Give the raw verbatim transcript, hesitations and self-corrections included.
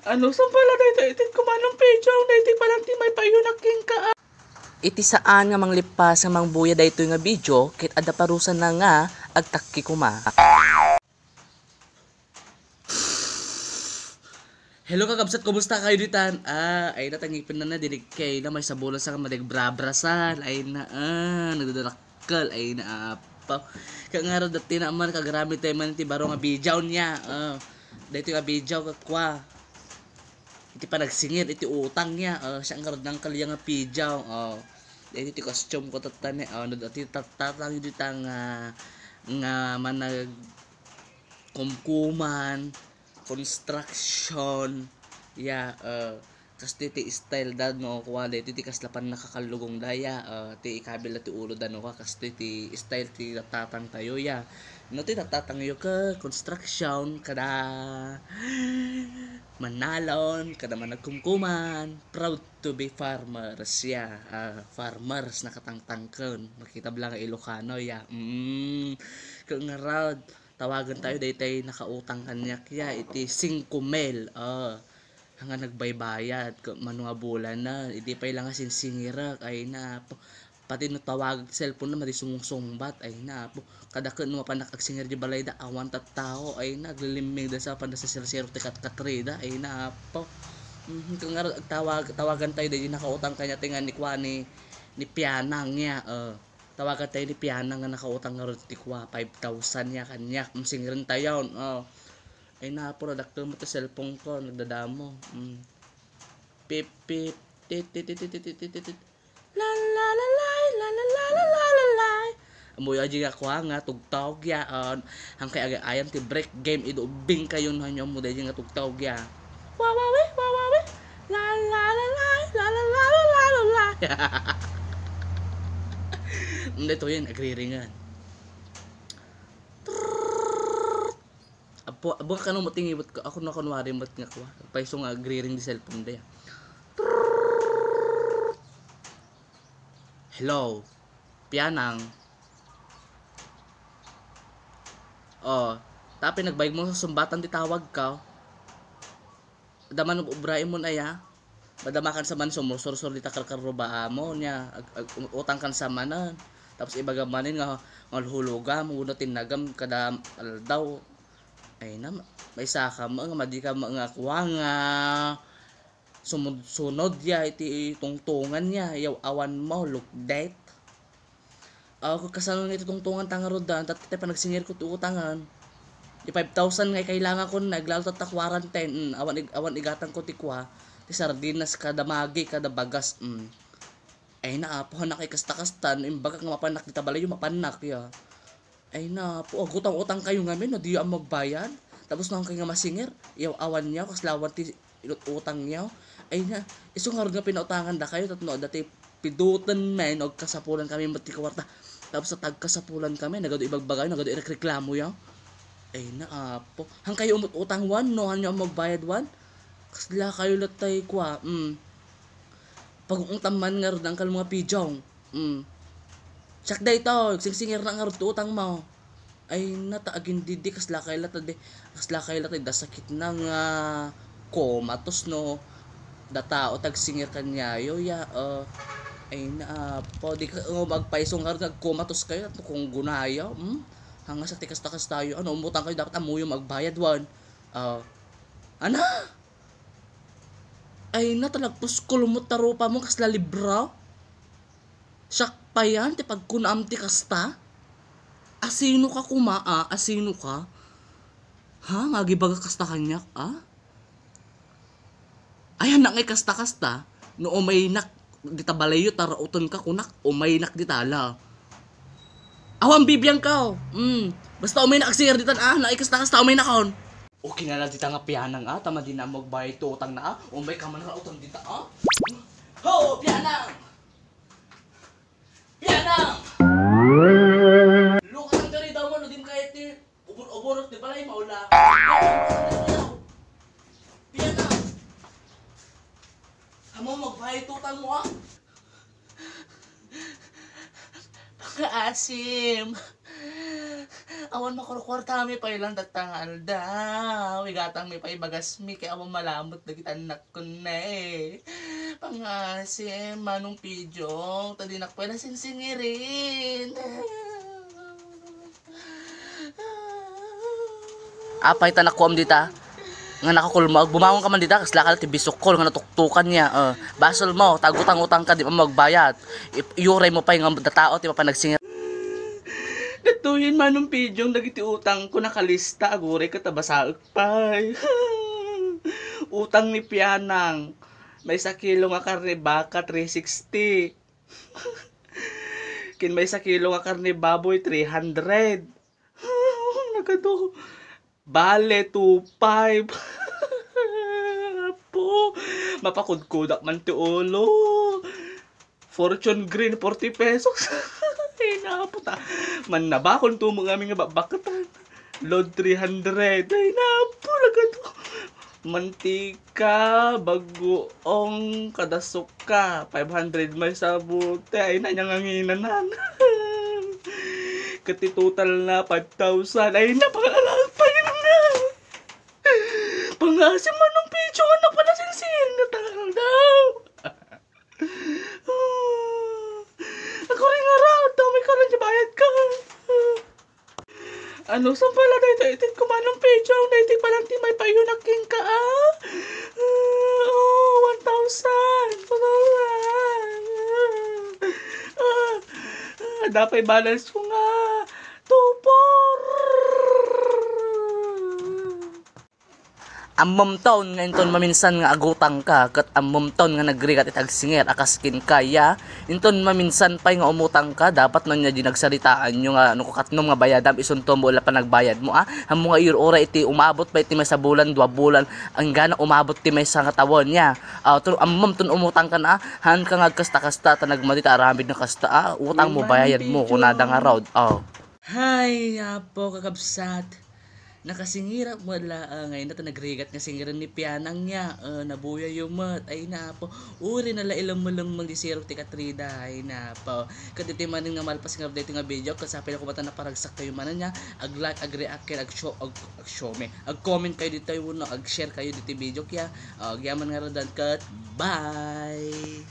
Ano, saan pala daytoy? Itit kumanong pejong, daytoy palang ti may payunak kenka, ah. Iti saan nga manglipas nga mangbuya daytoy nga video, ket adda parusanna nga agtakki koma. Hello, kakabsat, kumusta kayo ditan? Ah, ay na, tangipen na na, dinig kay na, may sabulan sa kamay, nagbrabrasan, ay na, ah, nagdadarakkel, ay na, apo. Kaya nga ro, dati na man, kagaramid tayo man, ti baro nga bijaw niya, ah. Daytoy nga bijaw, kakwa. Iti panagsingir, iti utang niya, ah, siya nga ro, nang kaliya nga pijaw, ah. Daytoy ti costume ko, tatane, ah, no, dati tat-, tatang, dita nga, nga manag-, kumkuman, construction, ya, eh, kastoy ti style da, no, kuan, daytoy ti kasla pannakakallugong da, ya, eh, ti ikabil da ti ulo da, no, ka-, kastoy ti style ti tatang tayo, ya. No, ti tatang tayo ka construction, kada manalon, kada managkumkuman, proud to be farmers, ya. Ah, farmers, nakatangtangken. Makita bala nga Ilocano, ya. Mm, kung nga raod, tawagan tayo, daytay nakautang kaniak ya, iti singko mil. Ah, nga nagbaybayad, ka-, mano nga bulan na, idi pay lang nga sinsingirek, ay na, p-, pati no tawag cellphone na, madi sumungsungbat, ay na, po, kada ken no mapanak agsingir di balay da, awan tattao, ay na, aglilimming da sa, panda sa sero-sero ti katkatrida, ay na, po. Mhm, kung nga, tawag, tawagan tayo, di nakautang kanya, tinga ni kwa ni, ni Pianang niya, eh. Tawagan tayo ni Piana nga nakautang nga rod ti kua, five thousand ya kaniak. Mm, singiren tayo, oh. Ay, napo, nadakkel met ti cellphone ko, nagdadamo. Mm. Pip, pip, tit, tit, tit. La, la, la, lay, la, la, la, la, la, la, lay. Ammoyo, aji nga kua nga tugtog ya, oh. Hangkay aga-ayam ti break game, idubbing kayo, no, hanyo, ammo, dayi nga tugtog ya. Wawawi, wawawi. La, la, la, la, la, la, la, la, la, la, la. Hindi to yun, agriringan. Apo, abo ka no matingibot ka, ako na kunwari mat nga kuha. Paiso nga agriring di cellphone da ya. Hello, Pianang. Oh, tapi nagbayag mo sa sumbatan di tawag ka. Adda man obraem mon aya. Madamakan sa man sumursursur dita karkarrubaa mo, nia, ag-, ag-, utang kan sa manen. Tapos ibaga manen nga, nga hulhulogam, wenno tinnagam kada aldaw. Ay na, ma-, maisaka mo nga, madi ka mo nga kua nga sumud-, sunod ya iti tungtungan niya, yaw awan mo, lugdet. Ah, kasano nga iti tungtungan ta nga rod, ah, dati ti panagsingir ko ti utangan. Di five thousand nga kailangan ko, naglalo tatta quarantine, mm, awan ig-, awan igatan ko ti kua, ti sardinas, kada Maggi, kada bagas, mm. Ay na, apo, hanak ay kasta-kasta, no imbagak nga mapanak dita balay, mapanak, ya. Ay na, apo, agutang-utang kayo ngamin, no, di yo magbayad. Tapos no, kay nga masingir, yaw awan niya, kaslawan ti inut-utang niya. Ay na, isu ngarud nga pinautangan da kayo, tapno adda ti piduten men, o kasapulan kami met ti kuwarta. Tapos sa tagkasapulan kami, nagadu ibagbagayo, nagadu irekreklamo ya. Ay na, apo. Han kayo umut-utang wan, no, han niyo magbayad wan? Kasla kayo latay kwa, mm. Pag-utang man ngarud ang kal mga pijong. Mm. Siak daytoy, singsingir na ngarud ti utang mo. Ay, nata, agindidi, kasla kay lata di, kasla kay lata, dasakit na nga komatos no, datao tagsingir kanyayo, ya, ah, ay na, apo, di ka, oh, magpaiso nga nagkomatos kayo, at kung gunayo, hmm? Hanga sa tikas-takas tayo, ano, umutang kayo, dapat amuyo magbayad, wan. Ah, ana? Ay na, talagpos kulumot ta rupa mo, kasla libro? Siak payan ti pagkunam ti kasta? Asino ka kuma, a? Asino ka? Ha? Nga agibaga kasta kaniak, a? Ayan na ngay kasta-kasta, no umaynak dita balayyo, taraoten ka kunak, umaynak dita la. Awan bibiang ka, oh. Mm. Basta umaynak agsingir ditan, a? Naay kasta-kasta, umaynakon. Okay na lang dita nga Pianang, a? Ta madi na magbayad ti utang na, a? Umay ka man raoten dita, a? Ho, Pianang! Pianang! Lukasan ka rita mo, no di mo kaya ti ubur-ubur, di pala yung maula. Pianang! Amo, magbayad ti utang mo, a? Pangaasim. Awan makurkuartami pay lang datang aldaw. Igatangmi pay bagasmi kay awan malamot dagiti annakko ne. Pangasim, Manong Pijong, ta dinak pay nasinsingirin. Apay ta nakuam dita? Nga nakakulmog, bumangon ka man dita, kasla ka ti bisukol nga natuktukan niya. Eh, basol mo, tagutang-utang ka, di pa magbayad. Ip-, iyuray mo pay nga datao, ti mapanagsinger. Datoyen Manong Pijong, dagiti utang ko nakalista, aguray ka ta basaek pay. Utang ni Pianang, maysa kilo nga karne baka, three sixty. Ken maysa kilo nga karne baboy, three hundred. Nagado. Bale, two five. Apo, mapakudkudak man ti ulo. Fortune Green, forty pesos. Ay, napo ta. Mannabakon tumong amin nga babakatan. Load three hundred. Ay, napo, nagado. Mantika, bagoong, kada suka, five hundred maysa bote. Ay na, niyanganginanan. Ket ti total na five thousand. Ay na, pangalagpay na. Pangasim Manong Pijong, anak, panasinsin na tagal daw. Ako rin nga raw, damay ka lang bayad ka. Ano, saan pala daytoy? Itit ko Manong Pijong, daytoy pala ti may payo na kenka, ah? Ah, oh, one thousand. Ah, ah, dapay balance ko nga. Two four. Ammomton nga inton maminsan nga agutangka, ket ammomton nga nagrigat iti agsingir a kas kenka, ya. Inton maminsan pay nga umutangka, dapat no nia di nagsaritaanyo nga no kakatnom nga bayadam, isunto mo la panagbayadmo, a. Ammo nga iyur-uray iti umabot pay iti maysa bulan, dua bulan, inggana umabot ti maysa nga tawen, ya. A, to, ammomton umutangka na, a. Haanka nga agkasta-kasta, ta nagmadi ta aramid nga kasta, a. Utangmo, bayadmo, kunada ngarud, a. Hay, Apo, kakabsat. Nakasingirak met laeng, ay na ta nagrigat nga singiran ni Pianang niya. Eh, nabuyayo met. Ay na, Apo. Uri na la ilemmellemmeng di sirok ti Katrina. Ay na, Apo. Ket iti manen nga malpas nga daytoy nga video, ket sapay la koma ta naparagsakkayo manen niya, ag-like, ag-react, ken ag-show, ag-, ag-show me. Ag-comment kayo ditoy wenno ag-share kayo ditoy video kaya. Agyaman nga radan ket bye!